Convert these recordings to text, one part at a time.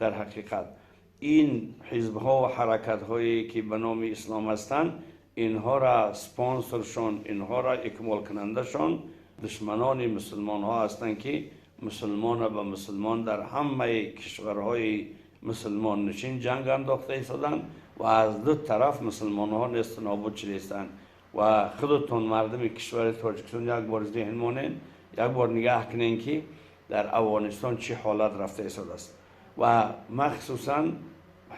Дар ҳақиқат ин ҳизбҳо ва ҳаракатҳое, ки ба номи ислом ҳастанд, инҳоро спонсоршон, инҳоро икмолкунандашон душманони мусулмонҳо ҳастанд, ки мусулмонро ба мусулмон дар ҳамаи кишварҳои мусулмоннишин ҷанг андохта истоданд ва аз ду тараф мусулмонҳо несту нобуд шуда истанд. Ва худатон, мардуми кишвари Тоҷикистон, як бор зеҳн монед, як бор нигаҳ кунед, ки дар Афғонистон чӣ ҳолат рафта истодааст. Ва махсусан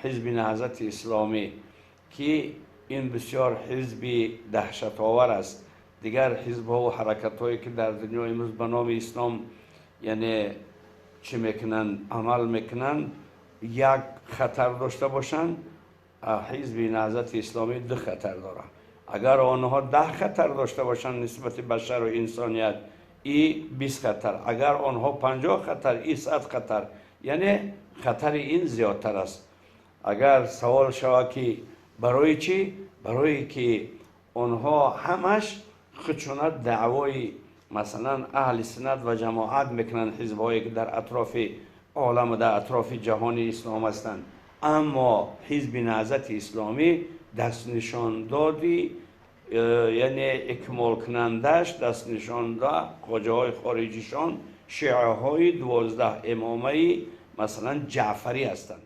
Ҳизби Наҳзати Исломӣ, ки ин бисёр ҳизби даҳшатовар аст. Дигар ҳизбҳо ва ҳаракатҳое, ки дар дунёи имрӯз ба номи ислом, яъне чӣ мекунанд, амал мекунанд, як хатар дошта бошанд, Ҳизби Наҳзати Исломӣ ду хатар дорад. Агар онҳо 10 хатар дошта бошанд нисбати башару инсоният, и 20 хатар, агар онҳо 50 хатар, и 100 хатар, яъне хатари ин зиёдтар аст. Агар савол шавад, ки барои чӣ? Барое ки онҳо ҳамаш худшона даъвои, масалан, аҳли суннат ва ҷамоат мекунанд, ҳизбҳое, ки дар атрофи олам ва дар атрофи ҷаҳони ислом ҳастанд, аммо Ҳизби Наҳзати Исломӣ дастнишондоди, яъне икмолкунандаш, дастнишонда хоҷаҳои хориҷишон шиаҳои 12 имомаи, масалан, ҷаъфарӣ ҳастанд.